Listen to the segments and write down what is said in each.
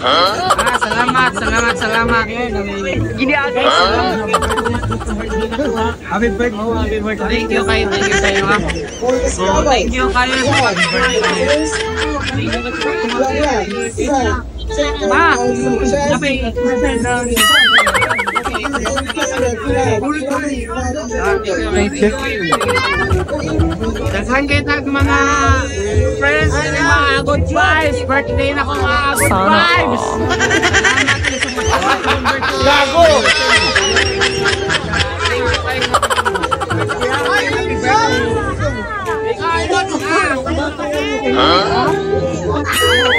Ah, salamat, salamat, salamat. Ginagawa. Happy birthday. Thank you kayo, ha. So, thank you kayo sa pag-birthday. Ma, happy. Thank you. Daghan kayo tag mga friends, mga good vibes. Birthday na ko, mga good vibes. Salamat kayo sa pag-birthday. Gago! Thank you kayo.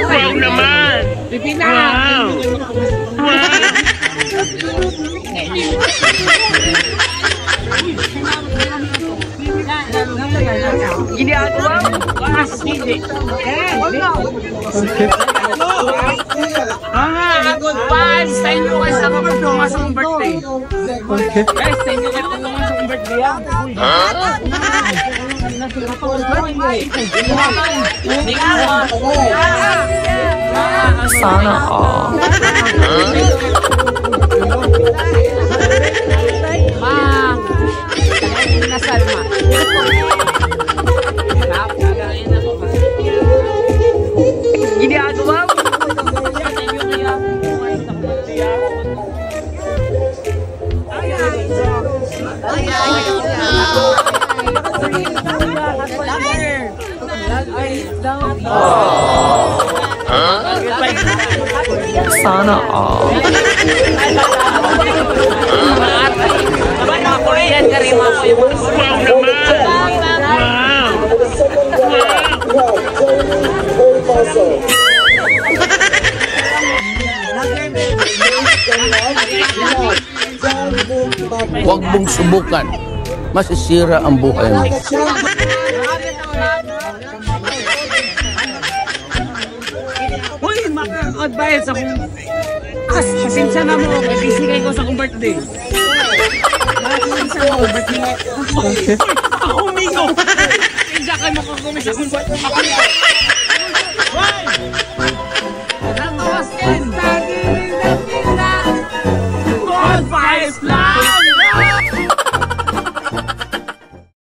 Wow naman! Pipina! Wow! Wow! Ginagawa mo? Mas hindi. Okay. Mga good vibes! Thank you guys sa mga sa akong birthday. Okay. Guys, thank you kayo sa akong birthday, ah. Sana all. Ma, na Salma. Ginagawa mo? Sana all. Mga Korean ka rin, mga Wow naman! Wow! Huwag mong subukan. Masisira ang buhay mo. Uy, maka-advise akong. As, pasensya na mo. Kay busy kayo ko sa akong birthday. Pasensya na mo, birthday. Okay. Ako, migo! Pasensya kayo mo kung sa akong birthday.